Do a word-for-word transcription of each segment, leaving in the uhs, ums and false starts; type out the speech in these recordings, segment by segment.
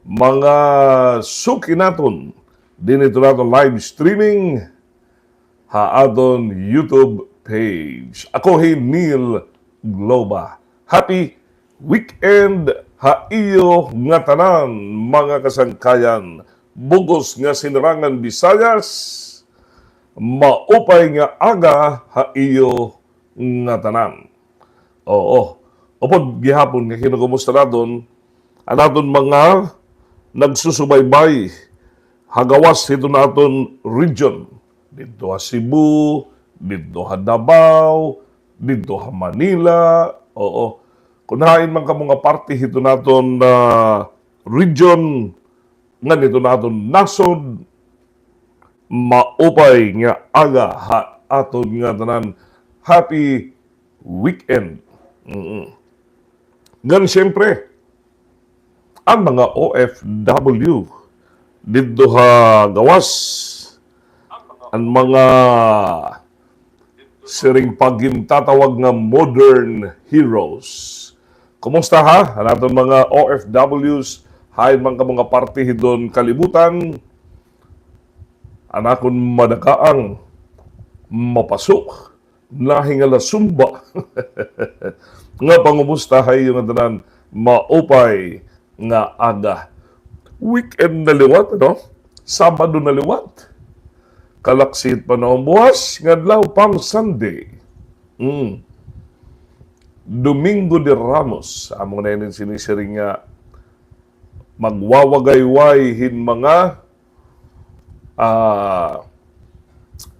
mga suki naton dinhi hito naton live streaming ha aton YouTube page. Ako hi Neil Globa. Happy weekend ha iyo ngatanan, mga kasangkayan. Bug-os nga Sinirangan Bisayas, maupay nga aga ha iyo ngatanan. Oo. Upod gihapon nga kinukumusta naton an aton mga nagsusubaybay ha gawas hiton aton region. Didto ha Cebu, didto ha Davao, didto ha Manila. Oo. Kon hain man kamo nga parte hiton aton, ah, region, ngan hiton aton nasod, maupay nga aga ha aton ngatanan. Happy weekend. Mm. Ngan siyempre, an mga O F W didto ha gawas, an mga siring pa gintatawag nga modern heroes. Kumusta ha? An aton mga O F Ws, hain man kamo nga parte hiton kalibutan, an akon madakaang mapaso, nahingalasumba nga pangumusta ha iyo ngatanan, maupay nga aga. Weekend na liwat, ano? Sabado na liwat. Kalaksit pa na an buwas nga adlaw, Palm Sunday. Mm. Domingo de Ramos. Amo na ini sinisiring nga magwawagayway hin mga, ah,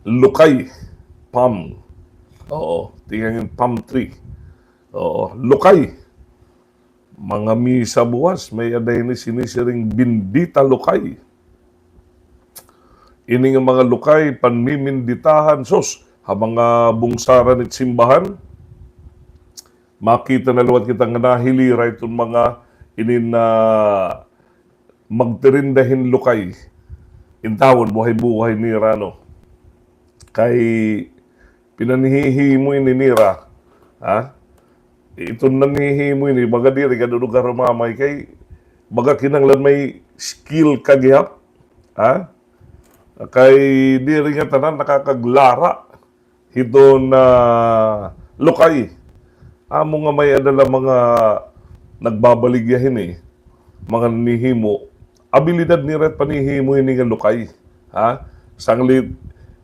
lukay, palm. Oo, tikang hin palm tree. Oo, lukay. Mga misa buwas, may-ada ini sinisiring bendita lukay. Ini nga mga lukay, panmiminditahan, sus, ha mga bungsaran it simbahan, makita na liwat kita nga nahilira iton mga inin, ah, magtirinda hin lukay. Intawon, buhay-buhay nira, no? Kay pinanhihimo ini nira, ha? Iton nanhihimo ini, baga diri kadudog karumamay kay baga kinahanglan may skill ka gihap, ha? Kay diri ngatanan nakakaglara hiton, ah, lukay. Amo nga may-ada la mga nagbabaligya hini, mga nanhihimo. Abilidad nira panhihimo hini nga lukay. Ha? Sanglit,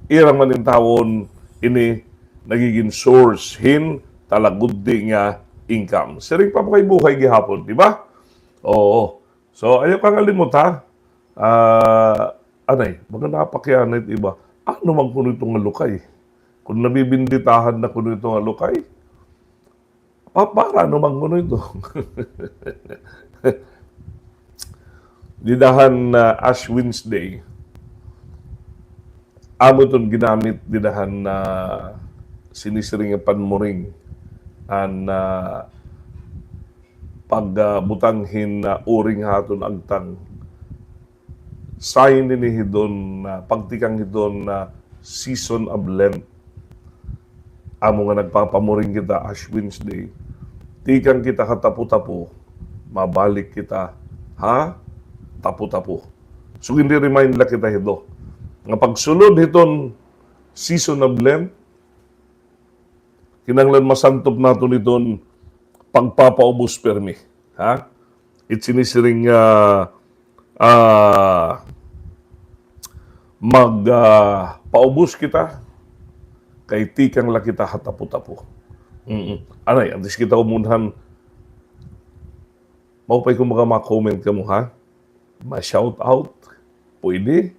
ira man intawon ini nagigin source hin talagudti nga income. Siring pa buhay-buhay gihapon, di ba? Oo. So, ayaw kakalimot, ha? Ah, anay, mga napakiana it iba. Ano man kuno ito nga lukay? Kung nabibinditahan na kuno ito nga lukay, pa-, para ano man kuno ito? Dida han, ah, Ash Wednesday, amo iton ginamit dida han, ah, sinisiring nga panmuring, an, ah, pag, ah, butang hin, ah, uring ha aton agtang. Sign ini hiton, ah, pagtikang hiton, ah, season of Lent. Amo nga nagpapamuring kita Ash Wednesday. Tikang kita ha tapo-tapo, mabalik kita ha tapo-tapo. So, gindi-remind la kita hito nga pagsulod hiton season of Lent, kinahanglan masantop naton iton pagpapaubos pirmi. Ha? It sinisiring nga, ah, mag, ah, paubos kita, kay tikang la kita ha tapo-tapo. Mm-mm. Anay, antes kita umunhan, maupay kon maka-comment kamo, ha? Ma-shout out, pwede.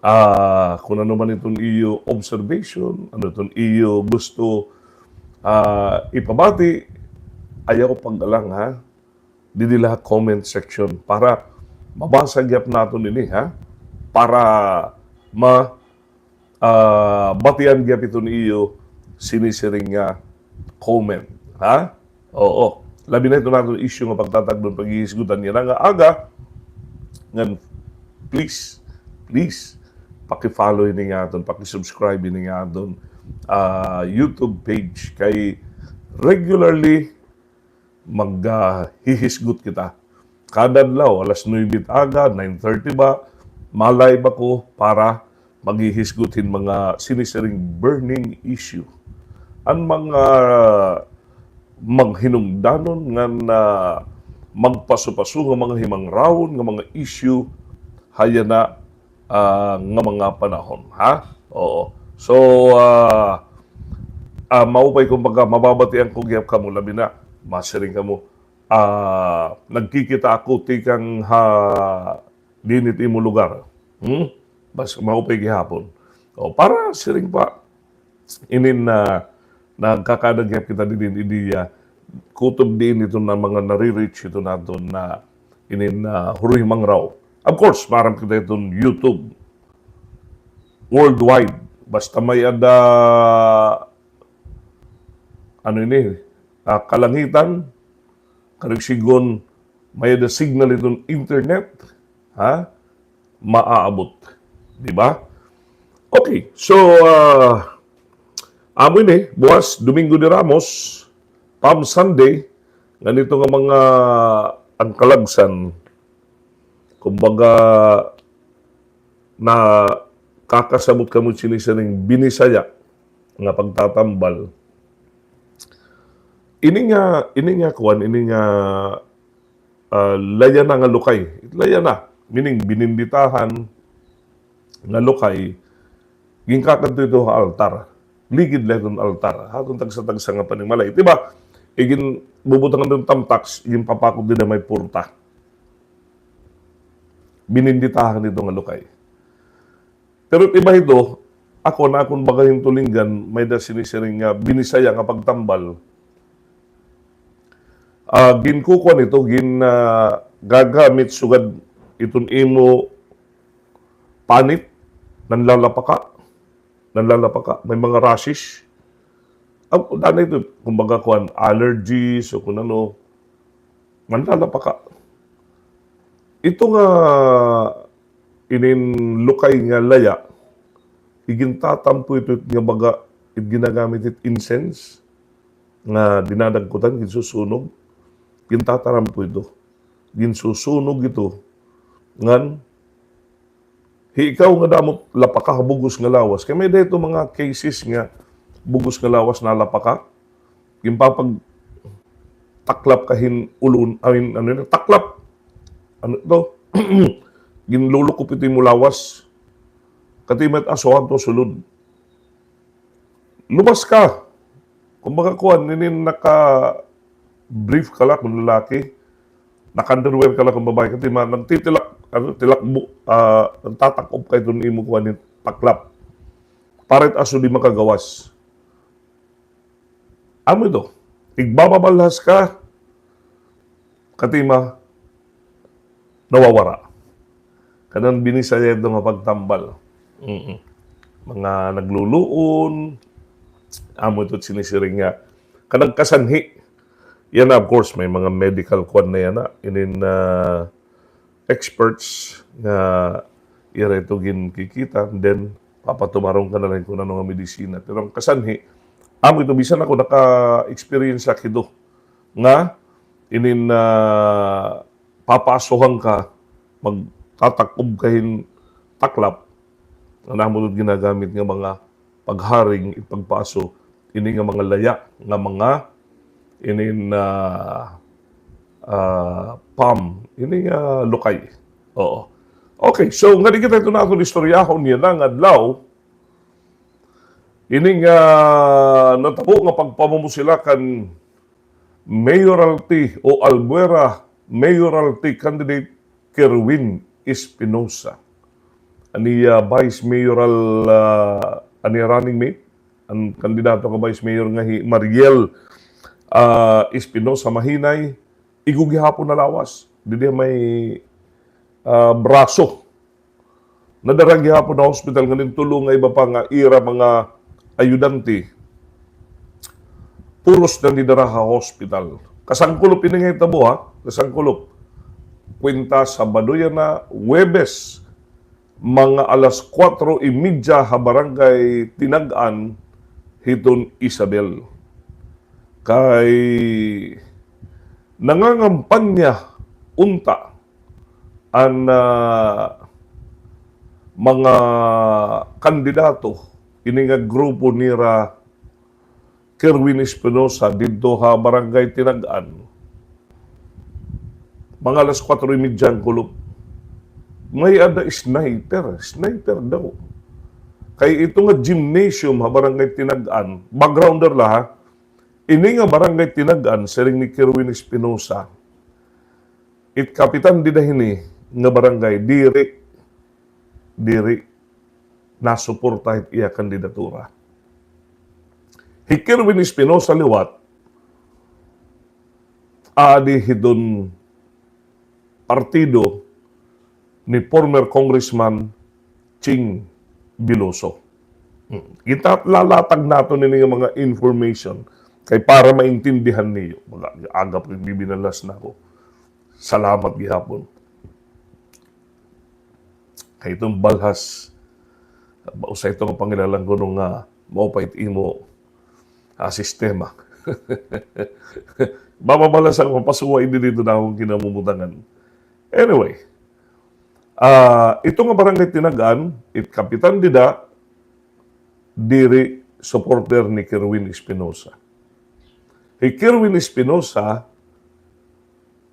Ah, kung ano man iton iyo observation, ano iton iyo gusto, ah, ipabati, ayaw pag-alang, ha? Didi la ha comment section para mabasa gihap naton ini, ha? Para ma-, ah, batian gihap iton iyo sinisiring nga comment, ha? Oo. Labi na iton aton issue nga pagtatagdon, paghihisgutan yana nga aga. Ngan, please, please, paki-follow ini nga aton, paki-subscribe ini nga aton, ah, YouTube page. Kay regularly, mag, ah, hihisgot kita Kada adlaw, alas nuebe it aga, nine thirty ba, ma-live ako para maghihisgot hin mga sinisiring burning issue. An mga maghinungdanon ngan, ah, magpasupaso nga mga himangrawon nga mga issue ha yana, ah, nga mga panahon, ha? Oo. So, ah, ah, maupay kumbaga mababatian ko gihap kamo, labi na masiring kamo, ah, nagkikita ako tikang ha dinhi it imo lugar. Hmm? Mas maupay gihapon. O, para siring pa, inin na nagkakada gihap kita dinhi hin ideya, kutob diin iton mga nare-reach iton aton na inin na huroy himangrawon. Of course, maaram kita hiton YouTube worldwide. Basta may-ada, ano ini, ah, kalangitan, karuyag sidngon, may-ada signal iton internet, ha? Maaabot. Di ba? Okay, so, ah, amo ini, buwas, Domingo de Ramos, Palm Sunday, nganito nga mga an kalagsan, kumbaga, nakakasabot kamo sini siring binisaya nga pagtatambal. Ini nga, ini nga kuan, ini nga, ah, layana nga lukay. Layana, meaning bininditahan nga lukay, ginkakadto ito ha altar. Ligid la iton altar. Haton tagsa-tagsa nga panimalay. Di ba? Iginbubutangan iton tamtaks, iginpapakot dida may purta. Bininditahan ito nga lukay. Pero it iba hito, ako na akon baga hin tulinggan, may-ada sini siring nga binisaya nga pagtambal. Ah, ginkukuan ito, gin, ah, gagamit sugad iton imo panit, nanlalapaka, nanlalapaka, may mga rashes. Ah, dana ito, kumbaga kuan, allergies o kun ano, manlalapaka. Ito nga inin lukay nga laya, igintatampo ito it nga baga, it ginagamit it incense nga dinadagkutan, ginsusunog, gintatarampo ito. Ginsusunog ito ngan hi ikaw nga damo lapaka ha bug-os nga lawas. Kay may-ada ito mga cases nga bug-os nga lawas nalapaka. Ginpapagtaklap ka hin ulon, I mean, ano yun, taklap. Ano ito? Ginlulukop ito imo lawas. Katima it aso hadto sulod. Luwas ka. Kumbaga, kuan, inin naka-brief ka la kun lalaki. Naka-underwear ka la kun babaye. Katima, nagtitilak, ano, tilakbo, ah, nagtatak-op ka iton imo kuan, taklap. Para it aso di makagawas. Amo ito. Igbababalhas ka, katima, nawawara. Kanan binisaya ito nga pagtambal. Mm-mm. Mga nagluluon, amo ito sinisiring nga. Kanan kasanhi. Yana, of course, may mga medical kuan na yana. Inin, ah, experts nga ira ito ginkikita, then papatumaron ka na la hin kun ano nga medisina. Pero an kasanhi, amo ito, bisan ako naka-experience ak hito nga inin, ah, papaasohan ka, magtatak-op ka hin taklap, nga amo ito ginagamit nga mga pagharing, ipagpaaso ini nga mga laya nga mga inin, ah, ah, palm, ini nga lukay. Oo. Okay, so ngadi kita ito na aton istoryahon yana nga adlaw. Ini nga natabo nga pagpamumusilak kan mayoralty o Albuera mayoralty candidate Kerwin Espinosa. An iya vice mayoral, ah, an iya running mate, an kandidato nga vice mayor nga hi Mariel, ah, Espinosa Mahinay, igo gihapon nalawas. Didi may, ah, braso. Nadara gihapon ha hospital ngan an tulo nga iba pa nga ira mga ayudante, puros na nidara ha hospital. Kasangkulop ini nga hitabo, ha? Kasangkulop. Kwenta Sabado yana, Huwebes, mga alas kuwatro y media ha Barangay Tinag-an, hiton Isabel. Kay nangangampanya unta an, ah, mga kandidato ini nga grupo nira Kerwin Espinosa didto ha Barangay Tinag-an. Mga alas kwatro y medya han kulop. May-ada sniper, sniper daw. Kay ito nga gymnasium ha Barangay Tinag-an, backgrounder la ha, ini nga Barangay Tinag-an, siring ni Kerwin Espinosa, it kapitan dida hini nga barangay, diri, diri nasuporta it iya kandidatura. Hi Kerwin Espinosa liwat, adi hiton partido ni former Congressman Ching Veloso. Hmm. Kita lalatag naton ini nga mga information kay para maintindihan niyo. Mga aga pa bibinalas na ako. Salamat gihapon. Kay iton balhas, usa ito nga pangilalang kuno nga mao pa it imo, ah, sistema. Mababalas ang mapasuwa ini dito na akong kinamumutangan. Anyway, ah, ito nga Barangay Tinag-an, it kapitan dida, diri supporter ni Kerwin Espinosa. Hi Kerwin Espinosa,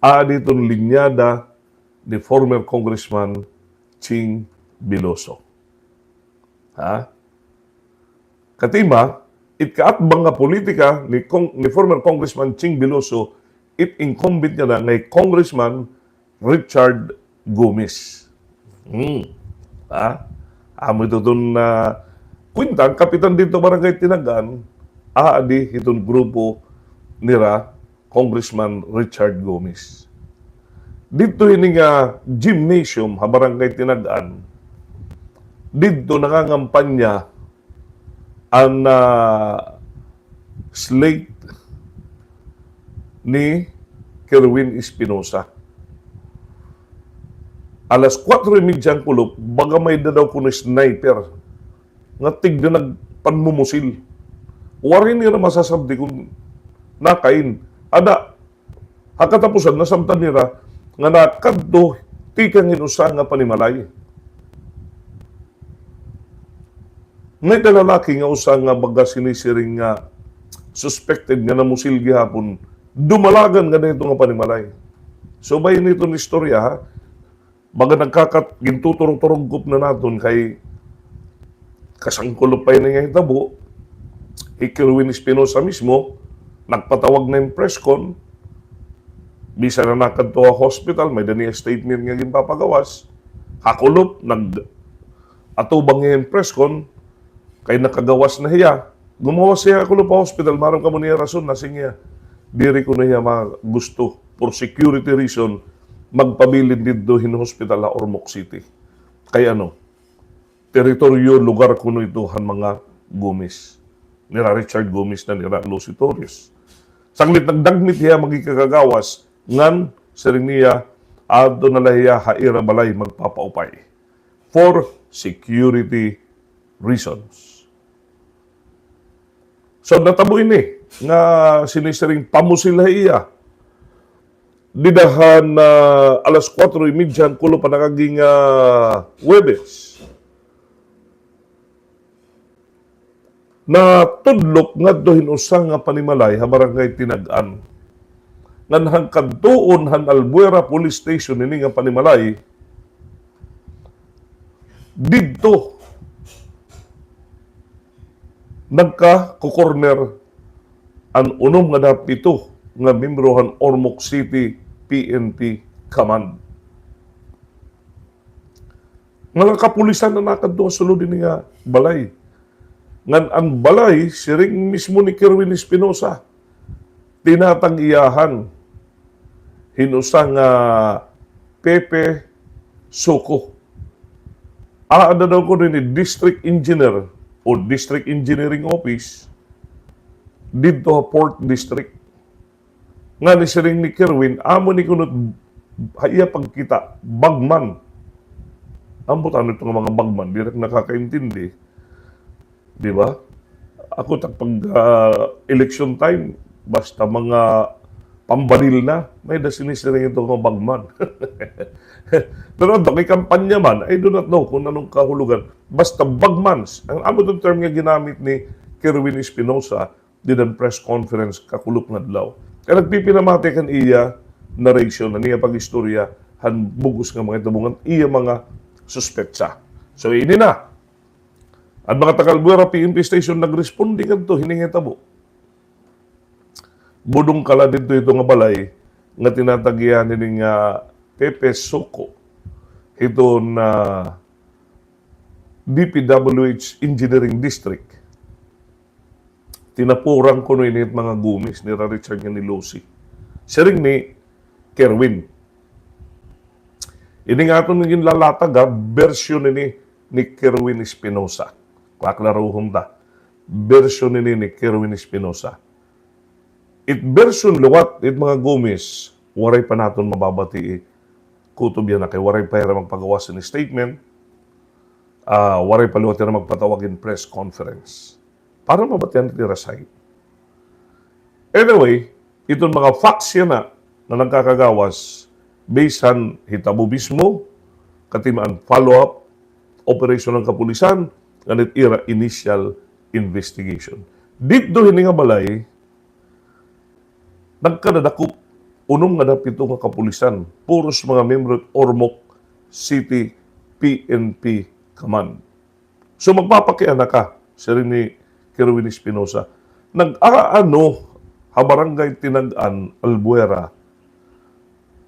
adi iton linyada ni former Congressman Ching Veloso. Ha? Katima, it kaatbang nga politika ni Cong-, ni former Congressman Ching Veloso, it incumbent niya na ngay Congressman Richard Gomez. Hmm. Ha? Amo ito iton, ah, kwenta, an kapitan didto Barangay Tinag-an, adi hiton grupo nira Congressman Richard Gomez. Didto hini nga gymnasium ha Barangay Tinag-an, didto nangangampanya an, ah, slate ni Kerwin Espinosa. Alas kwatro y medya han kulop, baga may-ada daw kuno sniper nga tigda nagpanmumusil. Waray nira masasabti kon nakain. Ada, ha katapusan, nasabtan nira nga nakadto tikang hin usa nga panimalay. May-ada lalaki nga usa nga baga sinisiring nga suspected nga namusil gihapon, dumalagan ngada hito nga panimalay. So, bahin hiton istorya, ha? Baga nagkakat-, gintuturog-turugkop na naton kay kasangkulop pa ini nga hitabo, hi Kerwin Espinosa mismo, nagpatawag na hin press con, bisan na nakadto ha hospital, may-ada niya statement nga ginpapagawas, ha kulop, nag-atubang hiya hin press con, kay nakagawas na hiya. Gumawas hiya ha kulop ha hospital, maaram kamo niya rason, nasiring hiya, diri kuno hiya ma-, gusto, for security reason, magpabilin didto hin hospital ha Ormoc City. Kay ano, teritoryo, lugar kuno ito han mga Gomez. Nira Richard Gomez na nira Lucy Torres. Sanglit nagdagmit hiya magkakagawas, ngan siring niya, adto na la hiya ha ira balay magpapaupay for security reasons. So, natabo ini nga sinisiring pamusil ha iya. Dida han, ah, alas kwatro y medya han kulop han nakaagi nga Huwebes. Natudlok ngadto hin usa nga panimalay ha Barangay Tinag-an. Ngan han kadtuon han Albuera Police Station ini nga panimalay, didto nagkakukorner an unom ngada ha pito nga miyembro han Ormoc City P N P Command. Mga kapulisan na nakadto ha sulod hini nga balay. Ngan an balay, siring mismo ni Kerwin Espinosa, tinatag-iyahan hin usa nga Pepe Suko. Aada daw kuno ini district engineer o district engineering office didto ha fourth district. Nga ni siring ni Kerwin, amo ni kuno ha iya pagkita, bagman. Ambot ano ito nga mga bagman, diri ako nakakaintindi. Di ba? Ako, ta-, pag, ah, election time, basta mga pambaril na, may-ada sinisiring ito nga bagman. Pero adto kay kampanya man, I do not know kung anong kahulogan. Basta bagmans. An amo iton term nga ginamit ni Kerwin Espinosa dida han press conference kakulop nga adlaw. Kay nagpipinamati kan iya narration, an iya pag-istorya han bug-os nga mga hitabo ngan iya mga suspetsa. So, ini na. An mga taga-Albuera P N P station nagresponde ngadto hini nga hitabo. Budong kala didto hito nga balay nga tinatag-iya hini nga Pepe Soko hiton D P W H Engineering District. Tinapuran kuno ini hit mga Gomez, nira Richard ngan ni Lucy. Siring ni Kerwin. Ini nga aton ginlalatag, ha, bersyon ini ni Kerwin Espinosa. Paklarohon ta. Bersyon ini ni Kerwin Espinosa. It version liwat, it mga Gomez, waray pa naton mababati, eh, kutob yana kay waray pa hira magpagawas hin statement, ah, waray pa liwat hira magpatawag hin press conference para mabatian it ira side. Anyway, iton mga facts yana nga nagkakagawas, based han hitabo mismo, katiman follow-up operation han kapulisan, ngan it ira initial investigation. Didto hini nga balay, nagkadadakop unom ngada pito nga kapulisan, puros mga miyembro it Ormoc City P N P Command. So, magpapakiana ka, siring ni Kerwin Espinosa. Nag-aano ha Barangay Tinag-an, Albuera,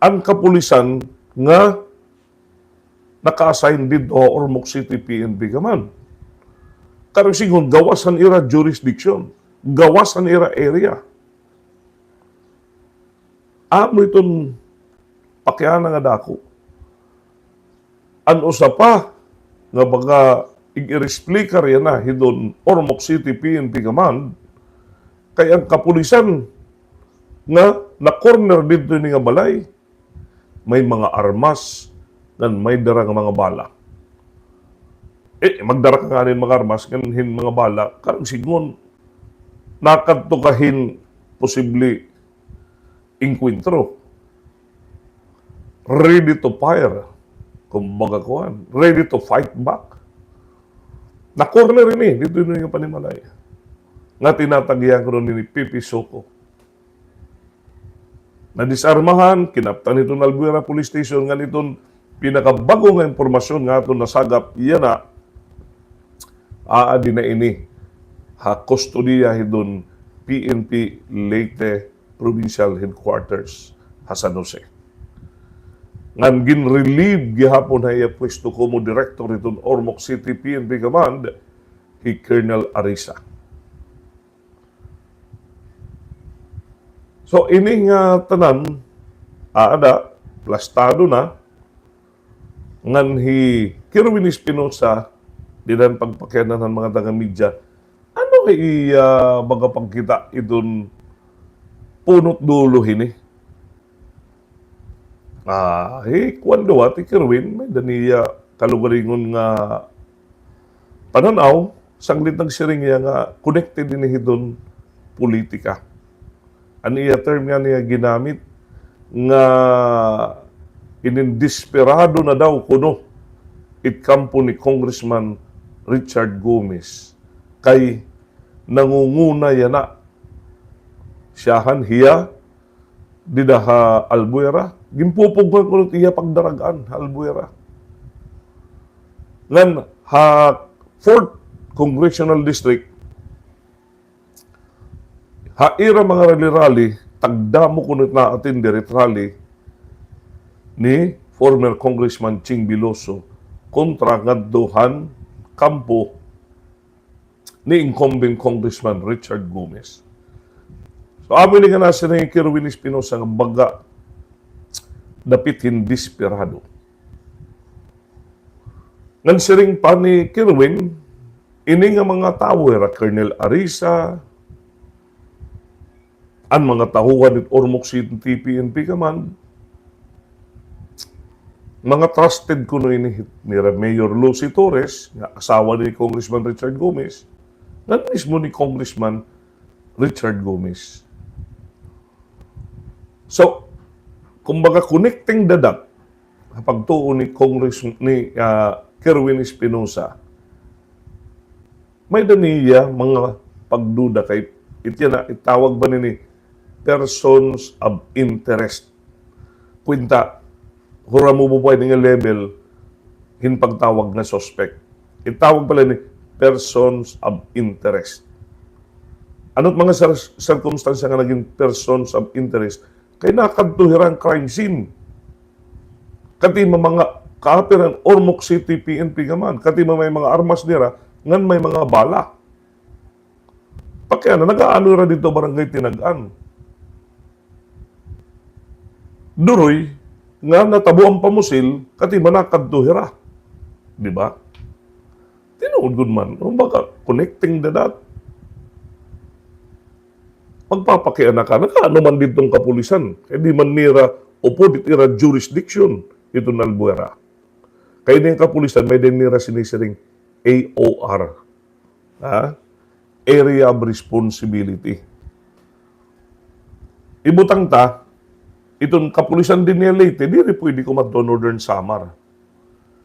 an kapulisan nga naka-assign didto ha Ormoc City P N P Command. Karuyag sidngon, gawas han ira jurisdiction, gawas han ira area. Amo iton pakiana nga dako. An usa pa nga baga ig-i-explicar yana hidton Ormoc City P N P Command, kay an kapulisan nga na-corner didto hini nga balay, may mga armas, ngan may dara nga mga bala. Eh, magdara ka ngani hin mga armas, ngan hin mga bala, karuyag sidngon, nakadto ka hin posible engkwentro. Ready to fire. Kumbaga, kuan, ready to fight back. Na-corner ini, didto hini nga panimalay. Nga tinatag-iya kuno hini Pepe Soko. Nadisarmahan, kinaptan hiton Albuera Police Station, ngan iton pinakabag-o nga impormasyon nga aton nasagap yana, aadi na ini ha kustodiya hiton P N P Leyte Provincial Headquarters ha San Jose. Ngan ginrelieve gihapon ha iya pwesto komo direktor hiton Ormoc City P N P Command hi Colonel Arisa. So, ini nga tanan, aada, plastado na, ngan hi Kerwin Espinosa, dida han pagpakiana han mga taga-media, ano nga iya, ah, baga pagkita iton punot dulo hini? Ah, hi kuan liwat, hi Kerwin, may-ada niya kalugaringon nga panan-aw, sanglit nagsiring hiya nga connected ini hiton politika. An iya term ngani nga ginamit nga inin desperado na daw kuno it kampo ni Congressman Richard Gomez kay nangunguna yana. Siyahan hiya dida ha Albuera, ginpupugman kuno it iya pagdarag-an ha Albuera. Ngan ha fourth Congressional District, ha ira mga rally-rally, tagdamo kuno it na-attender it rally ni former Congressman Ching Veloso kontra ngadto han kampo ni incumbent Congressman Richard Gomez. So, amo ini nga nasiring ni Kerwin Espinosa nga baga dapit hin desperado. Ngan siring pa ni Kerwin, ini nga mga tawo, hira Colonel Arisa, an mga tauhan hit Ormoc City P N P Command, mga trusted kuno ini hit nira Mayor Lucy Torres, nga asawa ni Congressman Richard Gomez, ngan mismo ni Congressman Richard Gomez. So, kumbaga, connecting the dot, ha pagtuo ni Congress, ni, ah, Kerwin Espinosa, may-ada niya mga pagduda kay itya na, itawag ba nini persons of interest. Kwinta, hura mo ba ini nga level, hin pagtawag nga suspect. Itawag pala ni persons of interest. Ano't mga sir-, sirkumstansya nga naging persons of interest? Kay nakadto hira han crime scene. Katima mga kaapiran, Ormoc City P N P ka man. Katima may mga armas nira, ngan may mga bala. Pakiana, nag-aano hira didto barangay Tinag-an. Duroy, nga natabo an pamusil, katima nakadto hira. Di ba? Tinuod gud man. Kumbaga, connecting the dot. Magpapakiana ka, nag-aano man didto an kapulisan. Kay di man nira upod it ira jurisdiction, iton Albuera. Kay ini an kapulisan, may-ada nira sinisiring A O R. Ha? Area of responsibility. Ibutang ta, iton kapulisan dinhi ha Leyte, diri pwede kumadto ha Northern Samar.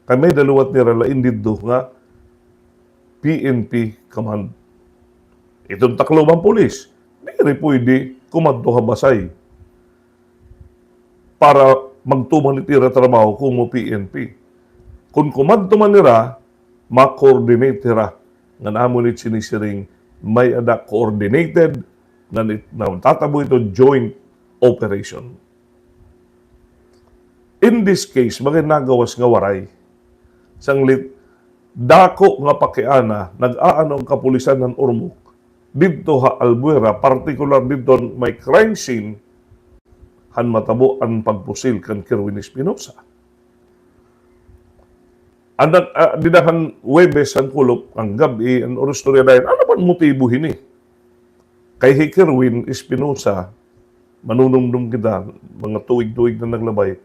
Kay may-ada liwat nira lain didto nga P N P command. Iton Tacloban Police, diri pwede kumadto ha Basey para magtuman it ira trabaho komo P N P. Kon kumadto man hira, ma-coordinate hira. Ngan amo ini it sinisiring, may-ada coordinated, ngan it, natatabo ito joint operation. In this case, baga nagawas nga waray. Sanglit, dako nga pakiana, nag-aano an kapulisan han Ormoc didto ha Albuera, partikular didto may crime scene, han matabo an pagpusil kan Kerwin Espinosa. An nag-, ah, dida han Huwebes han kulop, an gab-i, an oras istorya dayon, ano ba an motibo hini? Kay hi Kerwin Espinosa, manunumdom kita, mga tuig-tuig na naglabay,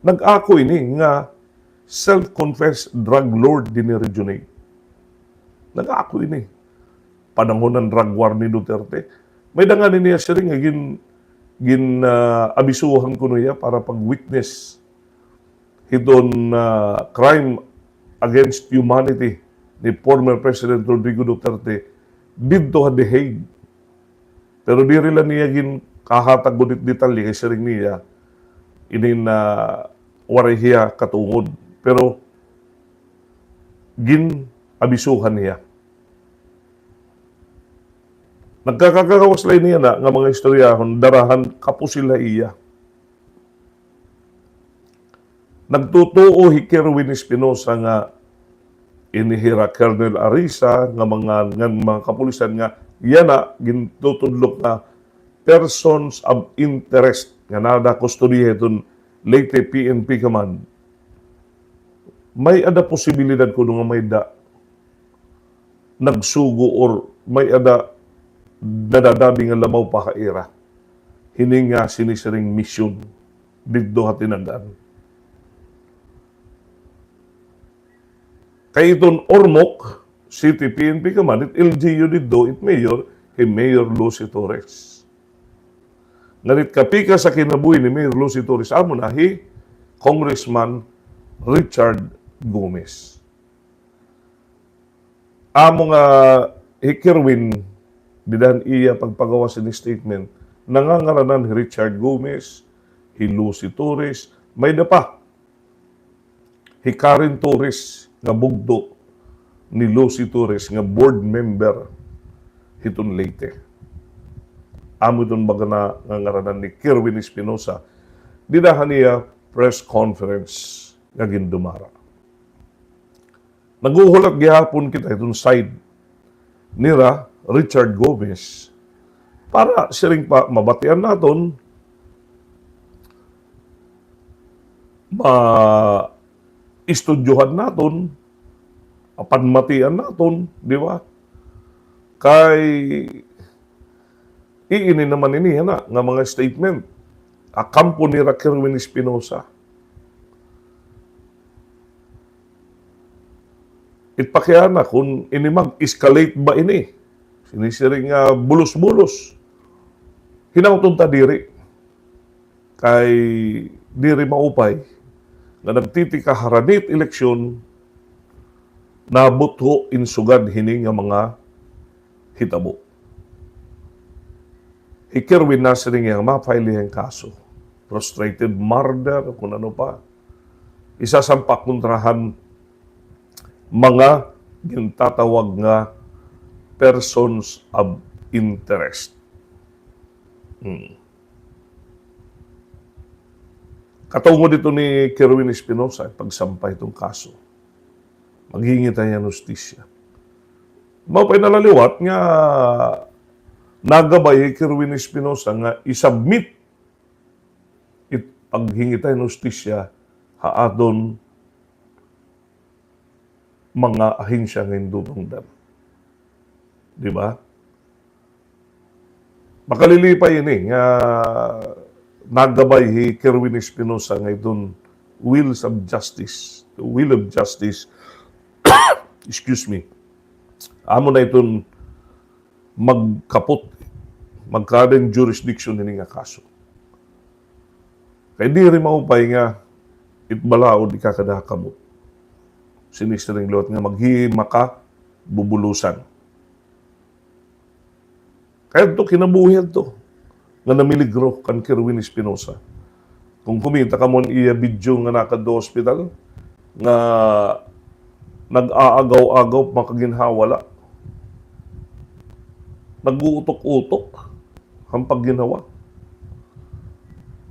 nag-ako ini nga self-confessed drug lord dinhi ha Region Eight. Nag-ako ini. Panahon han drug war ni Duterte. May-ada ngani niya siring nga gin-, gin-, ah, abisuhan kuno hiya para pag-witness hiton, ah, crime against humanity ni former President Rodrigo Duterte didto ha The Hague. Pero diri la niya ginkahatag gud it detalye kay siring niya, inin, ah, waray hiya katungod. Pero gin-abisuhan hiya. Nagkakagawas la ini yana nga mga istoryahon, dara han kapusil ha iya. Nagtutuo hi Kerwin Espinosa nga ini hira Colonel Arisa nga mga, nga mga kapulisan nga yana gintutudlok nga persons of interest nga nada kustodiya hiton Leyte P N P Command. May-ada posibilidad kuno nga may-ada nagsugo or may-ada nadadabi nga lamaw pa ha ira hini nga sinisiring misyon didto ha Tinag-an. Kay iton Ormoc City P N P Command, it L G U didto, it mayor, hi Mayor Lucy Torres. Ngan it kapikas ha kinabuhi ni Mayor Lucy Torres, amo na hi Congressman Richard Gomez. Amo nga hi Kerwin, dida han iya pagpagawas hin statement, nangangaranan hi Richard Gomez, hi Lucy Torres, may-ada pa hi Karen Torres nga bugto ni Lucy Torres nga board member hiton Leyte. Amo iton baga nangangaranan ni Kerwin Espinosa dida han iya press conference nga gindumara. Naghuhulat gihapon kita iton side nira Richard Gomez para siring pa mabatian naton, maistudyohan naton, panmatian naton, di ba? Kay iini naman ini yana nga mga statement ha kampo nira Kerwin Espinosa. It pakiana kon ini mag-escalate ba ini? Sinisiring nga bulos-bulos. Hinaut unta diri. Kay diri maupay nga nagtitikahar hini it eleksyon, nabutho in sugad hini nga mga hitabo. Hi Kerwin Nasri nga ma-file hiya hin kaso, frustrated murder, kun ano pa. Isasampa kontra han mga gintatawag nga persons of interest. Hmm. Katungod ito ni Kerwin Espinosa, pagsampa hiton kaso. Maghingit hiya hin hustisya. Mao pa in nalaliwat nga nagabay hi Kerwin Espinosa nga i-submit it paghingit hin hustisya ha aton mga ahensya nga hindutungdan. Di ba? Makalilipay ini nga nagabay hi Kerwin Espinosa nga iton wheels of justice, the wheel of justice, excuse me, amo na iton magkapot, magkaada hin jurisdiction hini nga kaso. Kay diri maupay nga it balaod ikakada ha kamot. Sinisiring liwat nga maghimaka bubulusan. Kay adto kinabuhi adto nga namiligro kan Kerwin Espinosa. Kon kumita kamo han iya video nga nakadto ha ospital, nga nag-aagaw-agaw, makaginhawa la. Nag-uutok-utok han pagginhawa.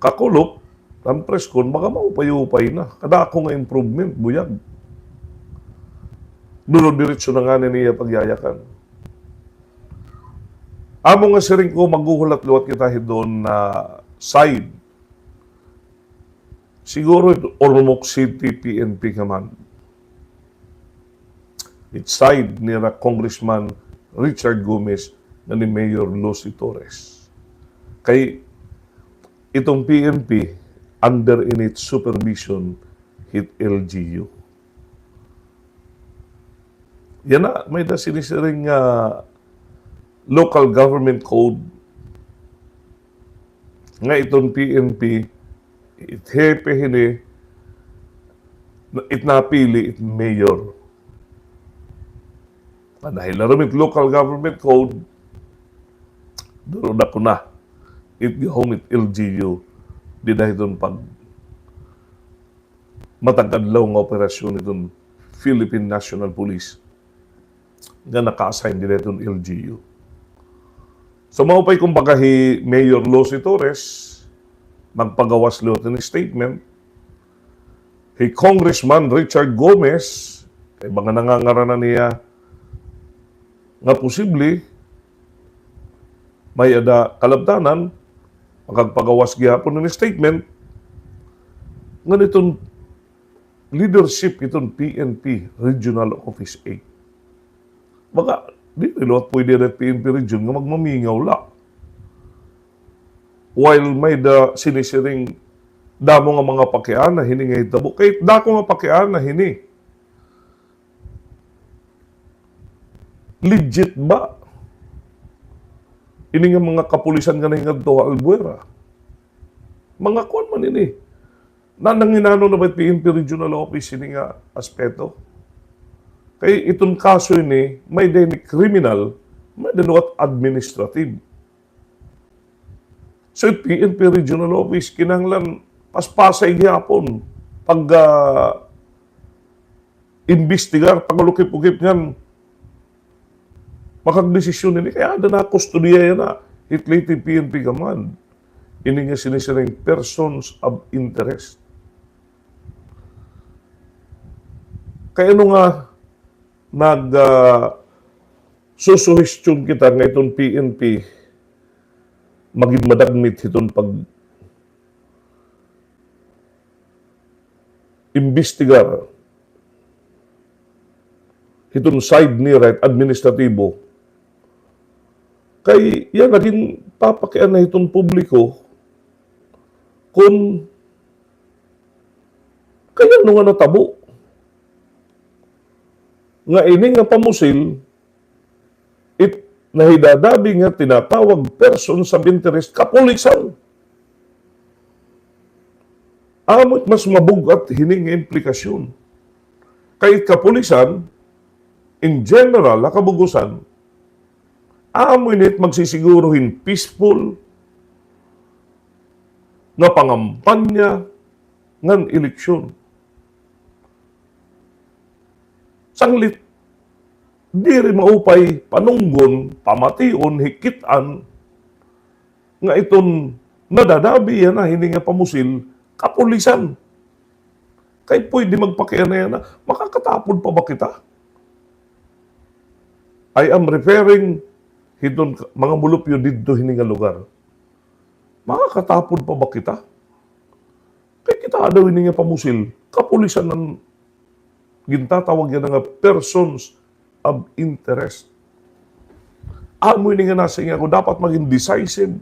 Kakulop, han press con, baga maupay-upay na. Kadako nga improvement, buyag. Duro diretso na ngani an iya pagyayakan. Amo nga siring ko, maghuhulat liwat kita hidon nga side. Siguro it Ormoc City P N P Command. It side nira Congressman Richard Gomez ngan ni Mayor Lucy Torres. Kay iton P N P, under in its supervision hit L G U. Yana, may-ada sinisiring nga local government code nga iton P N P, it hepe hini, it napili, it mayor. An nahilarom it local government code, duro dako na it gahom it L G U, dida hiton pag matag-adlaw nga operasyon hiton Philippine National Police nga naka-assign dida hiton L G U. So, maupay kon baga hi Mayor Lucy Torres, magpagawas liwat hin statement. Hi Congressman Richard Gomez, kay mga nangangaranan niya nga posible, may-ada kalabtanan, makagpagawas gihapon hin statement ngan iton leadership hiton P N P Regional Office eight. Baga, diri liwat pwede an P N P Region nga magmamingaw la. While may-ada sinisiring damo nga mga pakiana hini nga hitabo. Kay dako nga pakiana hini. Legit ba ini nga mga kapulisan nga nahingadto ha Albuera? Mga kuan man ini. Na, nanginano na ba it P N P Regional Office ini nga aspeto? Kay iton kaso ini, may-ada ini criminal, may-ada liwat administrative. So, it P N P Regional Office, kinahanglan paspasay gihapon pag, ah, imbestigar, pag-ukip-ukip ngan makagdesisyon ini. Kay aada na kustodiya yana hit Leyte P N P Command ini nga sinisiring persons of interest. Kay ano nga nag, ah, susuhestyon kita nga iton P N P magin madagmit hiton pag-imbestigar hiton side nira hit administratibo. Kay yana ginpapakiana hiton publiko kon kay ano nga natabo nga ini nga pamusil it nahidadabi nga tinatawag persons of interest, kapulisan. Amo it mas mabug-at hini nga implikasyon. Kay kapulisan, in general, ha kabug-osan, amo ini it magsisiguro hin peaceful nga pangampanya ngan eleksyon. Sanglit, diri maupay panunggon, pamation, hikit-an nga iton nadadabi yana hini nga pamusil, kapulisan. Kay pwede magpakiana yana, makakatapod pa ba kita? I am referring hiton ka-, mga mulupyo didto hini nga lugar. Makakatapod pa ba kita? Kay kita daw ini nga pamusil, kapulisan an gintatawag yana nga persons of interest. Amo ini nga nasiring ako, dapat magin decisive,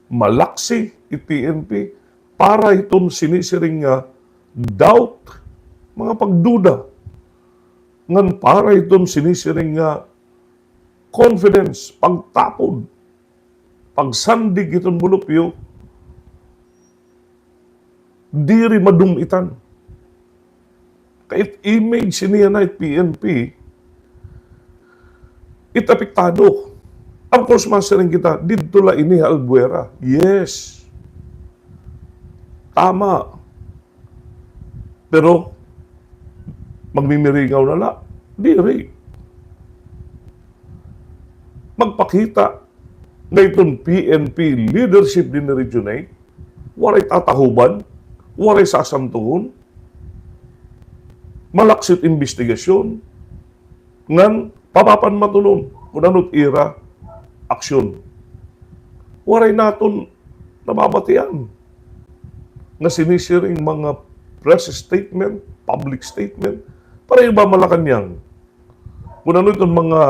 malaksi it P N P para hiton sinisiring nga doubt, mga pagduda, ngan para hiton sinisiring nga confidence, pagtapod, pagsandig hiton mulupyo, diri madum-itan. Kay it image niya na it P N P, it apektado. Of course, masiring kita, didto la ini ha Albuera. Yes. Tama. Pero, magmimiringaw na la. Diri. Magpakita nga iton P N P leadership dinhi Region eight, waray tatahuban, waray sasantuhon, malaksi it imbestigasyon, ngan papapanmatunon kun ano it ira aksyon. Waray naton nababatian nga sinisiring mga press statement, public statement, pareho ba Malacañang? Kun ano iton mga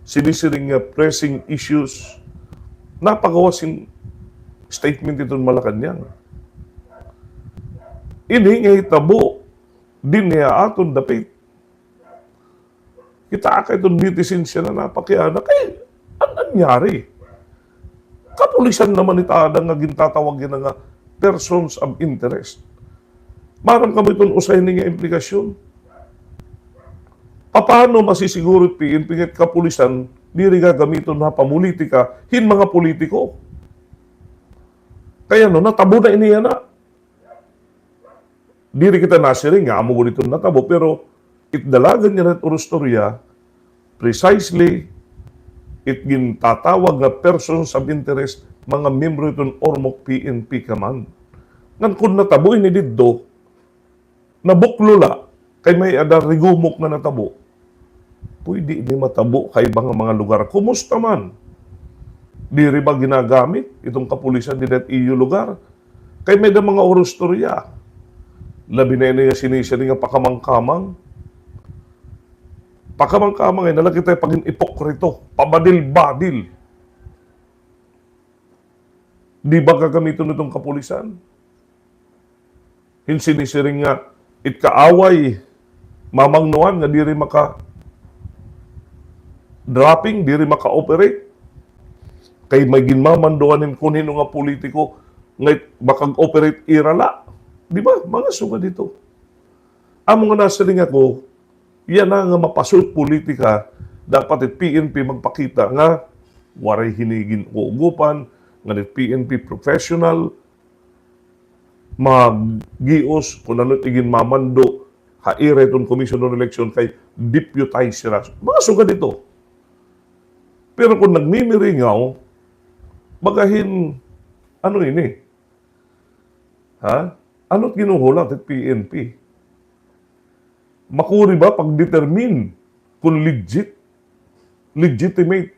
sinisiring nga pressing issues, napagawas hin statement iton Malacañang. Ini nga hitabo dinhi ha aton dapit. Kita kay iton netizens yana napakiana kay an-, anyari. Kapulisan naman it ada nga gintatawag yana nga persons of interest. Maaram kamo iton usa hini nga implikasyon. Papaano masisiguro it P N P nga it kapulisan diri gagamiton ha pamolitika hin mga politiko? Kay ano, natabo na ini yana. Diri kita nasiring nga amo gud iton natabo, pero it dalagan yana it urustorya, precisely it gintatawag nga persons of interest, mga miyembro iton Ormoc P N P Command. Ngan kun natabo ini didto, nabuklo la, kay may-ada rigumok nga natabo. Pwede ini matabo kay mga, mga lugar. Kumusta man? Diri ba ginagamit iton kapulisan dida ha iyo lugar? Kay may-ada mga urustorya. Labi na ini nga sinisiring nga pakamangkamang. Pakamangkamang, ay nalaki tayo pagin ipokrito, pabadil-badil. Di ba gagamiton iton kapulisan? Hin sinisiring nga it kaaway, mamangnuan nga diri maka-dropping, diri maka-operate. Kay may ginmamanduan hin kun hin-o nga politiko nga it-, makag-operate ira la. Di ba? Mga sugad hito. Amo nga nasiring ako, yana nga mapaso it politika, dapat it P N P magpakita nga waray hini gin-uugopan, nga it P N P professional, magios kun ano it iginmamando ha ira iton Commission on Election kay deputize sira. Mga sugad hito. Pero kun nagmimiringaw, baga hin, ano ini? Ha? Ano it ginhuhulat it P N P? Makuri ba pag-determine kun legit, legitimate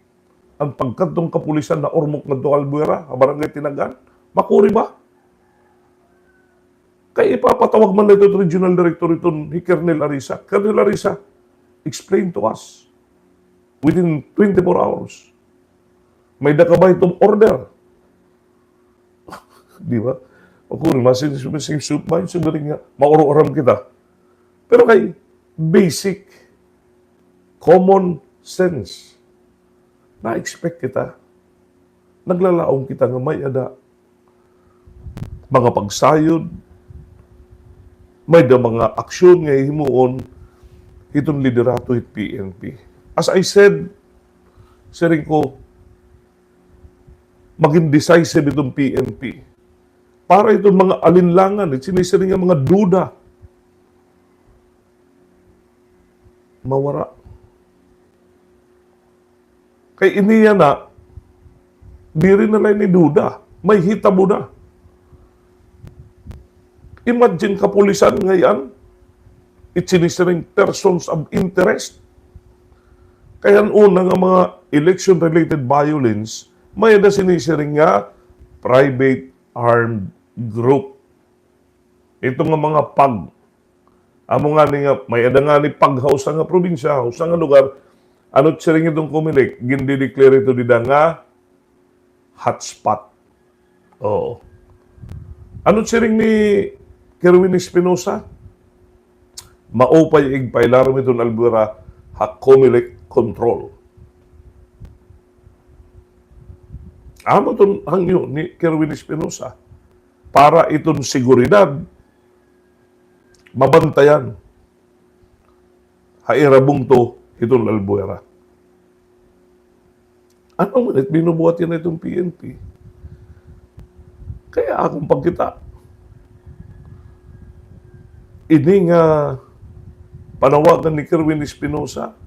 an pagkadto han kapulisan ha Ormoc ngadto ha Albuera, ha Barangay Tinagan? Makuri ba? Kay ipapatawag man la ito regional director iton hi Colonel Arisa. Colonel Arisa, explain to us within twenty-four hours. May-ada ka ba iton order? Di ba? Makuri, masin-, masin-, masin-, masin-, nga, mauro-uram kita. Pero kay basic common sense, na-expect kita. Naglalaom kita nga may-ada mga pagsayod, may-ada mga aksyon nga hihimuon hiton liderato hit P N P. As I said, siring ko, magin decisive iton P N P. Para iton mga alinlangan, it sinisiring nga mga duda, mawara. Kay ini yana, diri na la ini duda. May hitabo na. Imagine kapulisan ngay-an, it sinisiring persons of interest. Kay an una nga mga election-related violence, may-ada sinisiring nga private armed group. Ito nga mga pag. Amo ngani nga, may-ada ngani pag ha usa nga probinsya, ha usa nga lugar, ano it siring iton Comelec, gindideclare ito dida nga hotspot. Oo. Ano it siring ni Kerwin Espinosa? Maupay igpailarom iton Albuera ha Comelec control. Amo iton hangyo ni Kerwin Espinosa. Para iton seguridad, mabantayan ha ira bungto hiton Albuera. Ano man it binubuhat yana iton P N P? Kay akon pagkita, ini nga panawagan ni Kerwin Espinosa,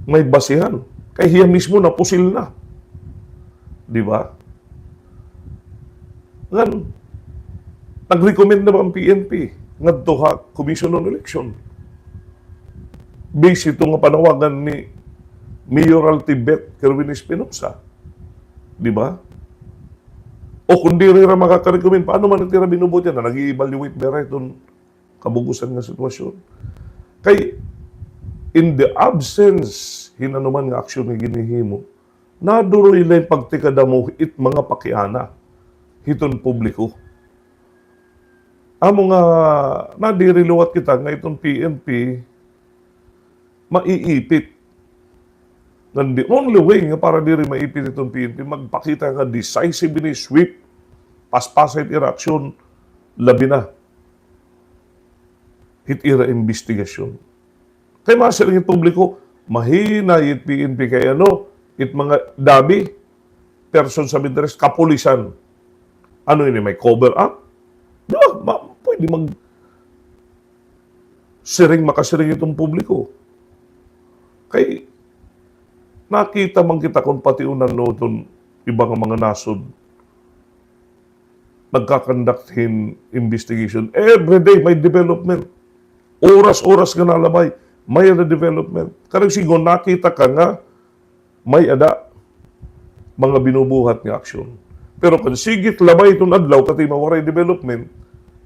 may basihan. Kay hiya mismo napusil na. Di ba? Ngan, nag-recommend na ba an P N P ngadto ha Commission on Election? Base ito nga panawagan ni Mayoralty Beth Kerwin Espinosa. Di ba? O kung diri hira makaka-recommend, paano man it ira binubuhat yana? Nag-i-evaluate ba hira iton kabug-osan nga sitwasyon? Kay, in the absence hin anuman nga aksyon nga ginhihimo, naduroy la hin pagtikadamo it mga pakiana hiton publiko. Amo nga, nadiri liwat kita nga iton P N P maiipit. Ngan the only way nga para diri maipit iton P N P, magpakita nga decisive ini, swift, paspasa it ira aksyon, labi na hit ira imbestigasyon. Kay masiring it publiko, mahinay it P N P kay ano, it mga dabi, persons of interest, kapulisan. Ano ini, may cover up? Di ba? Ma-, pwede mag-, siring, makasiring iton publiko. Kay, nakita man kita kon pati unan no iton iba nga mga nasod nagka-conduct hin investigation. Every day may development. Oras-oras nga nalabay, may-ada development. Karuyag sidngon, nakita ka nga may-ada mga binubuhat nga aksyon. Pero kon sige it labay iton adlaw, katiman waray development,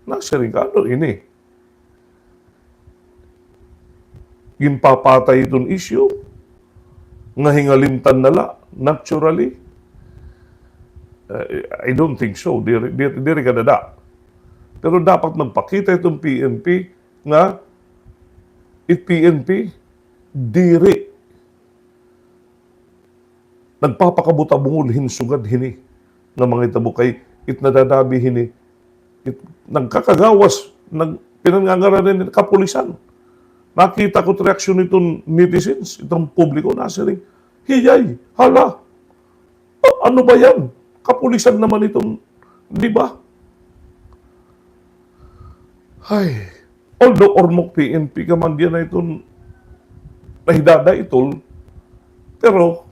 nasiring ka, ano ini? Ginpapatay iton isyu nga hingalimtan na la, naturally. Uh, I don't think so. Diri, diri, diri kadada. Pero dapat magpakita iton P N P nga it P N P diri nagpapakabutabo hin sugad hini nga mga hitabo kay it nadadabi hini, it nagkakagawas, nag-, pinangangaranan hini kapulisan. Nakita ko it reaksyon hiton netizens, hiton publiko, nasiring, "Hiyay, hala, a-, ano ba yan? Kapulisan naman iton, di ba?" Ay, although ormok P N P ka man, diyan na iton nahidada iton, pero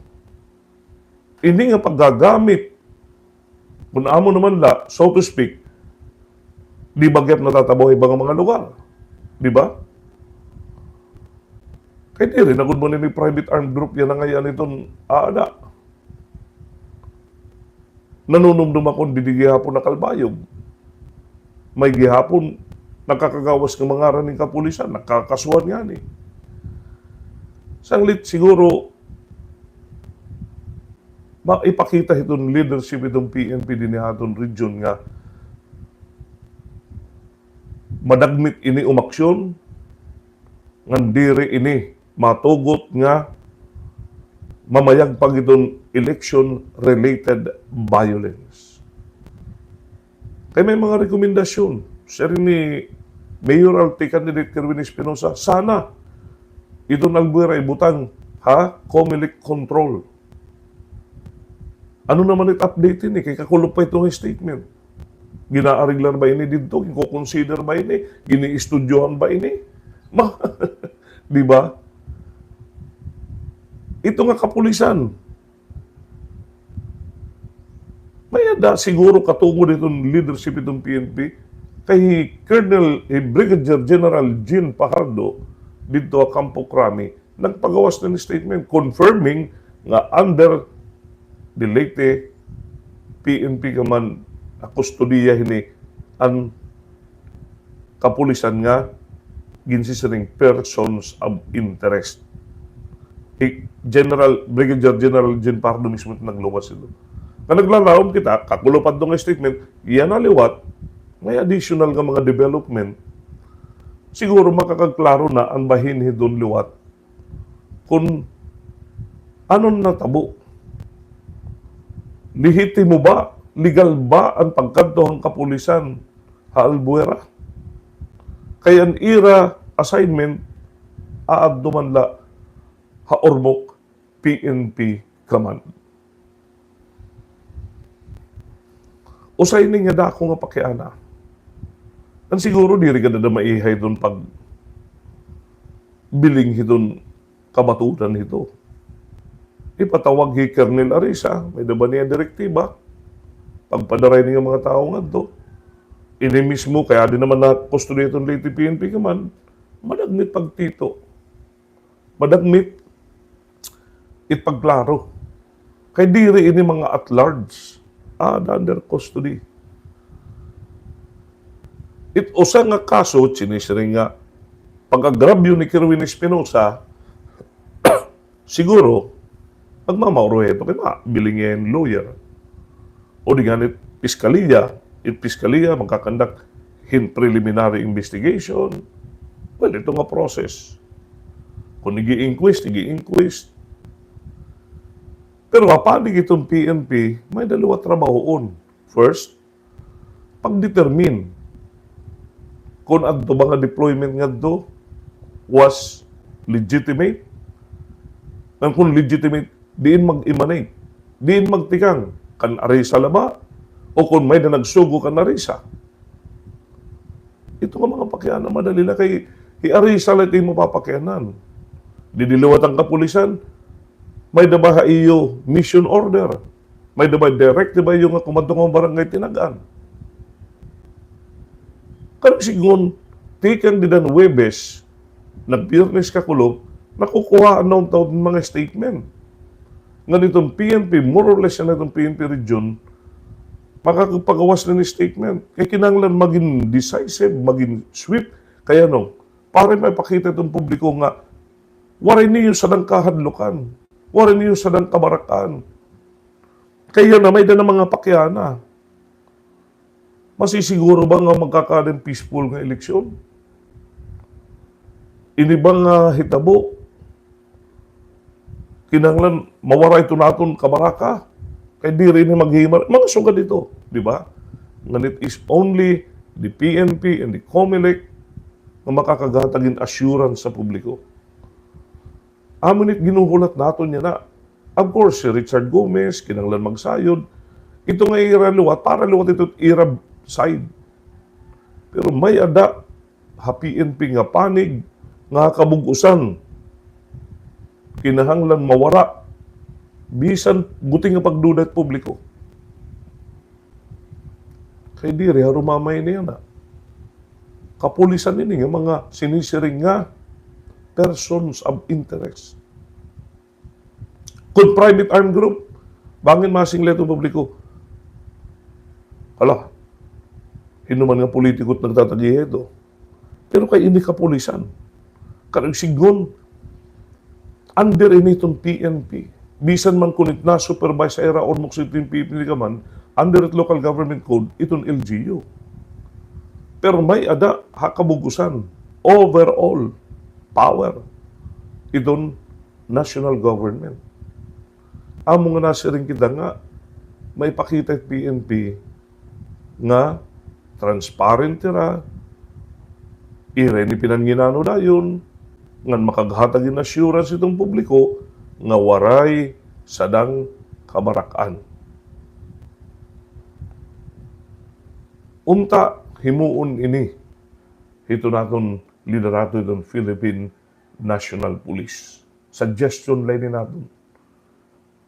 ini nga paggagamit, kun amo naman la, so to speak, di ba gihap natatabo ha iba nga mga lugar? Di ba? Kay diri na gud man ini private armed group yana nga iton aada. Nanunumdom ako didi gihapon ha Calbayog. May gihapon nakakagawas nga mga ngaran hin kapulisan, nakakasuhan ngani. Sanglit siguro, ma-, ipakita hiton leadership hiton P N P dinhi ha aton region nga madagmit ini umaksyon, ngan diri ini matugot nga mamayag pa gud hiton election-related violence. Kay may mga rekomendasyon. siring ni mayoral ti candidate Kerwin Espinosa, sana iton Albuera ibutang ha Comelec control. Ano naman it update ini? Kay kakulop pa ito nga statement. Ginaareglar ba ini didto? Ginko-consider ba ini? Giniistudyohan ba ini? Ma-, di ba? Ito nga kapulisan, may-ada siguro katungod iton leadership iton P N P. Kay hi Colonel, hi Brigadier General Jean Fajardo didto ha Campo Crame, nagpagawas na hin statement confirming nga under the Leyte P N P command, ha kustodiya hini an kapulisan nga ginsisiring persons of interest. Hi General, Brigadier General Jean Fajardo mismo it nagluwas ito. Nga naglalaom kita, kakulop adto nga statement, yana liwat, may additional nga mga development, siguro makakaklaro na an bahin hiton liwat kon ano an natabo. Lehitimo ba, legal ba an pagkadto han kapulisan ha Albuera? Kay an ira assignment, aadto man la ha Ormoc P N P Command. Usa ini nga dako nga pakiana. An siguro diri ka dada maihay don pagbiling hiton kabatunan hito. Ipatawag hi Colonel Arisa, may-ada ba niya direktiba, pagpadara ini nga mga tawo ngadto. Ini mismo, kay adi naman na kustodiya iton Leyte P N P Command, madagmit pagtito. Madagmit it pagklaro. Kay diri ini mga at large. Ah, under custody. It usa nga kaso, sinisiring nga pag-agrabyo ni Kerwin Espinosa, siguro, magmamauro ito kay mabilin niya hin lawyer. O di nganit piskaliya, it piskaliya magkakandak hin preliminary investigation. Well, ito nga process. Kon ig-inquest, ig-inquest. Pero ha panig iton P N P, may-ada liwat trabahoon. First, pag-determine kon adto ba nga deployment ngadto was legitimate. Ngan kon legitimate, diin mag-emanate, diin magtikang, kan Arisa la ba o kon may-ada nagsugo kan Arisa. Ito nga mga pakiana, madali la kay hi Arisa la it imo papakianan. Didi liwat an kapulisan, may-ada ba ha iyo mission order? May-ada ba direktiba iyo nga kumadto nga barangay tinag-an? Karuyag sidngon, tikang dida han Huwebes, nag-Biyernes kakulop, nakukuhaan na unta hin mga statement. Ngan iton P N P, more or less yana iton P N P region, makakapagawas na hin statement. Kay kinahanglan magin decisive, magin swift. Kay ano, para maipakita iton publiko nga waray niyo sadang kahadlukan, waray niyo sadang kabarak-an. Kay yana, may-ada na mga pakiana. Masisiguro ba nga magkakaada hin peaceful nga eleksyon? Ini ba nga hitabo, kinahanglan mawara iton aton kabaraka? Kay diri ini maghimar-, mga sugad ito, di ba? Ngan it is only the P N P and the Comelec nga makakaghatag hin assurance sa publiko. Amo ini it ginhuhulat naton yana. Of course, si Richard Gomez, kinahanglan magsayod. Ito nga ira liwat, para liwat ito ira side. Pero may-ada ha P N P nga panig nga kabug-osan, kinahanglan mawara bisan gutiay nga pagduda it publiko. Kay diri harumamay niya na. Kapulisan ini nga mga sinisiring nga persons of interest. Kon private armed group, bangin masingil iton publiko, hala, hin-o man nga politiko it nagtatagiha hito. Pero kay ini kapulisan. Karuyag sidngon, under ini iton P N P. Bisan man kon it na-supervise ha ira Ormoc City P N P ka man, under it local government code, iton L G U. Pero may-ada ha kabug-osan, overall power iton national government. Amo nga nasiring kita nga maipakita it P N P nga transparent hira, ira ini pinanginano dayon, ngan makaghatag hin assurance iton publiko nga waray sadang kabarak-an. Unta, himuon ini hiton aton liderato hiton Philippine National Police. Suggestion la ini naton.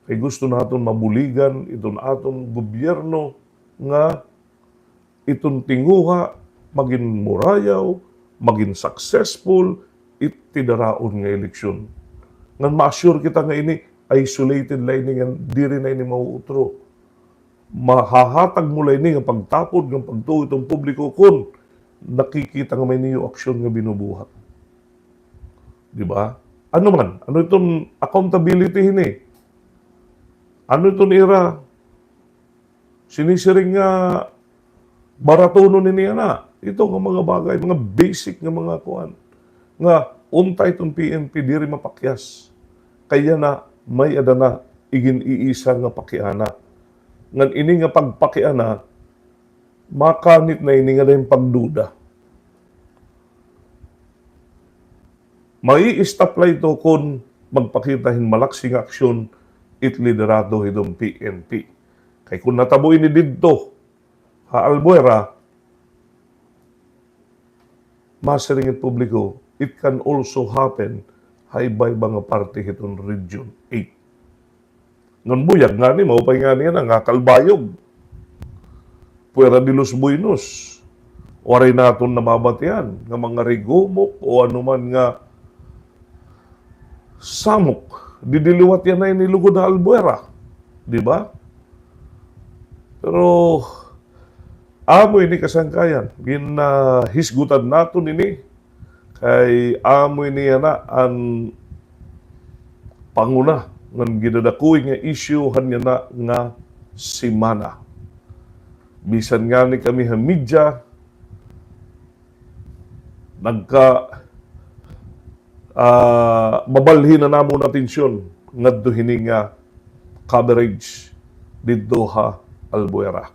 Kay gusto naton mabuligan iton aton gobyerno nga iton tinguha magin murayaw, magin successful it tidaraon nga eleksyon. Ngan ma-assure kita nga ini isolated la ini, ngan diri na ini mauutro. Mahahatag mo la ini nga pagtapod, nga pagtuo iton publiko kon nakikita nga may niyo aksyon nga binubuhat. Di ba? Ano man? Ano iton accountability hini? Ano iton ira sinisiring nga baratonon ini, yana? Ito nga mga bagay, mga basic nga mga kuan. Nga unta iton P N P diri mapakyas. Kay yana, may-ada na igin-iisa nga pakiana. Ngan ini nga pagpakiana, makanit na ini nga dayon pagduda. Mai-stop la ito kon magpakita hin malaksi nga aksyon it liderato hiton P N P. Kay kon natabo ini didto ha Albuera, masiring it publiko, it can also happen ha iba-iba nga parte hiton Region eight. Ngan buyag ngani, maupay ngani yana nga kalbayog. Fuera de los buenos. Waray naton nababatian nga mga rigumok o anuman nga samok. Didi liwat yana ini lugod ha Albuera. Di ba? Pero amo ini kasangkayan. Ginahisgutan naton ini. Kay amo ini yana an panguna ngan gidadakuhi nga isyu han yana nga semana. Bisan ngani kami ha media, nagka, ah, mabalhin na namon atensyon ngadto hini nga coverage didto ha Albuera.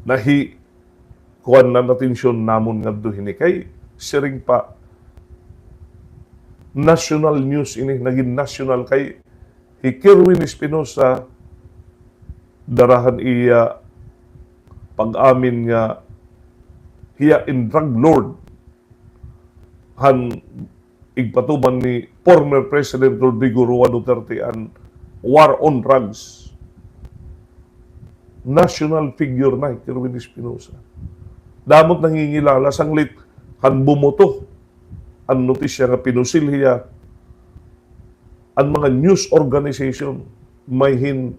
Nahi kuan na atensyon namon ngadto hini kay siring pa national news ini, nagin national kay hi Kerwin Espinosa dara han iya pag-amin nga hiya in drug lord han igpatuman ni former President Rodrigo Roa Duterte an war on drugs. National figure na hi Kerwin Espinosa. Damo it nangingilala sanglit han bumoto an notisya nga pinusil hiya, an mga news organization may hin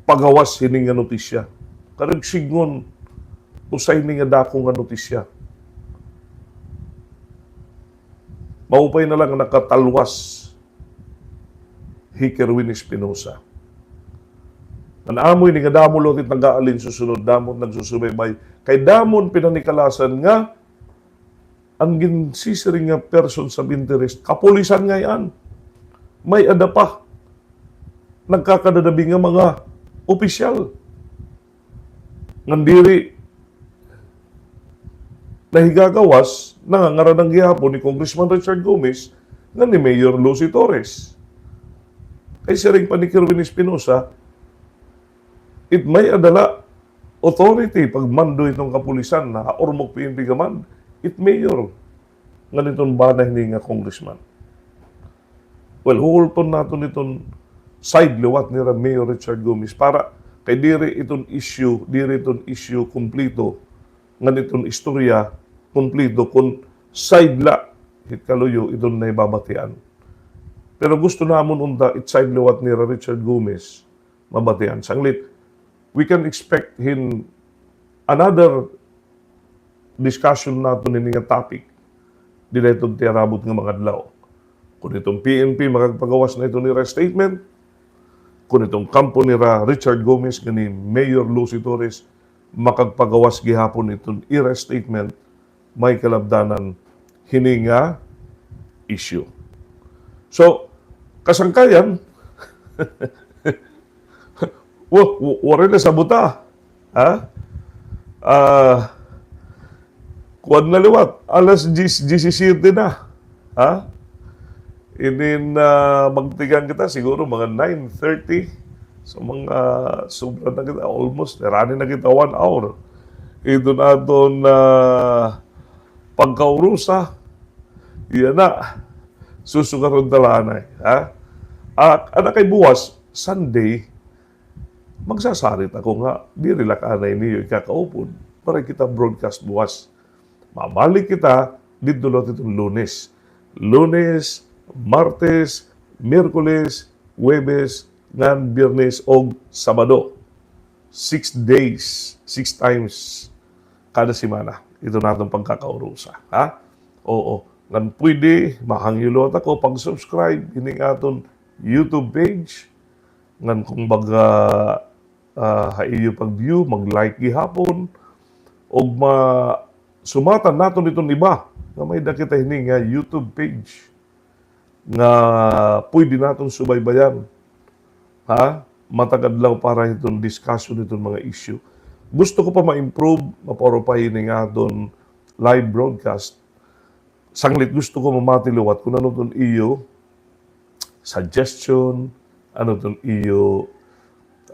pagawas hini nga notisya. Karuyag sidngon, usa ini nga dako nga notisya. Maupay na la nga nakatalwas hi Kerwin Espinosa. Ngan amo ini nga damo liwat it nag-aalin susunod, damo it nagsusubaybay. Kay damo an pinanikalasan nga an ginsisiring nga persons of interest, kapulisan ngay-an. May-ada pa nagkakadadabi nga mga opisyal. Ngan diri nahigagawas, nangangaranan gihapon ni Congressman Richard Gomez ngan ni Mayor Lucy Torres. Kay siring pa ni Kerwin Espinosa, it may-ada la authority pagmando hiton kapulisan ha Ormoc P N P Command, it mayor ngan iton bana hini nga congressman. Well, huhulton naton iton side liwat nira Mayor Richard Gomez para kay diri iton issue, diri iton issue kumplito, ngan iton istorya kumplito kon side la hit kaluyo iton nahibabatian. Pero gusto namon unta it side liwat nira Richard Gomez mabatian. Sanglit, we can expect hin another discussion naton hini nga topic dida hiton tiarabot nga mga adlaw. Kon iton P N P makagpagawas na iton ira statement, kon iton kampo nira Richard Gomez ngan ni Mayor Lucy Torres makagpagawas gihapon iton ira statement, may kalabdanan hini nga issue. So, kasangkayan, Wa-, wa-, waray na sabot, ha? Ah, kuan na liwat, alas diyes, diyesisiyete na. Ha? Inin, ah, magtikang kita, siguro mga nine thirty. So, mga sobra na kita, almost, nirani na kita one hour. Ito na aton, ah, pagkaurusa. Iya na. Susukaron ta la anay, ha? Ah, ana kay buwas, Sunday, magsasarit ako nga, diri la ka anay niyo ikakaupod. Para kita broadcast buwas. Mabalik kita, didto la iton Lunes. Lunes, Martes, Miyerkules, Huwebes, ngan Biyernes og Sabado. Six days, six times kada semana. Ito na aton pagkakaurusa, ha? Oo. Ngan pwede, mahangyo liwat ako, pag-subscribe, ining aton YouTube page. Ngan kung baga, ah, ha iyo pag-view, mag-like gihapon. Og ma-, sumatan naton iton iba nga may-ada kita hini nga YouTube page nga pwede naton subaybayan. Ha? Matag adlaw para hiton discussion hiton mga issue. Gusto ko pa ma-improve, mapaurupay ini nga aton live broadcast. Sanglit gusto ko mamati liwat kung ano iton iyo suggestion, ano iton iyo,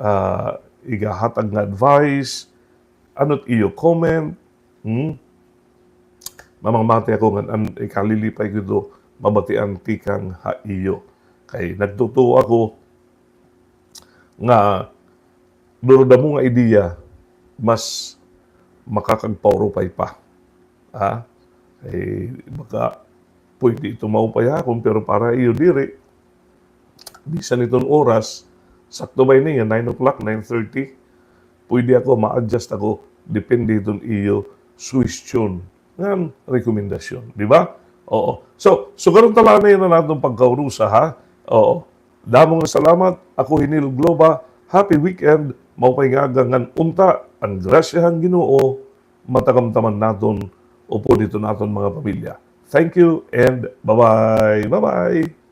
ah, igahatag nga advice, ano it iyo comment, hmm? Mamamati ako ngan an ikalilipay ko ito, mabatian tikang ha iyo. Kay nagtutuo ako nga duro damo nga ideya, mas makakagpaurupay pa. Ha? Eh, baka pwede ito maupay ha akon, pero para iyo diri, bisan iton oras, sakto ba ini nga nine o'clock, nine thirty? Pwede ako, ma-adjust ako, depende iton iyo suhestyon ngan rekomendasyon, di ba? Oo. So, sukaron ta la anay an aton pagkaurusa, ha? Oo. Damo nga salamat. Ako hi Neil Globa. Happy weekend. Maupay nga aga ngan unta an grasya han Ginoo matakamtaman naton upod hiton aton mga pamilya. Thank you and bye-bye. Bye-bye.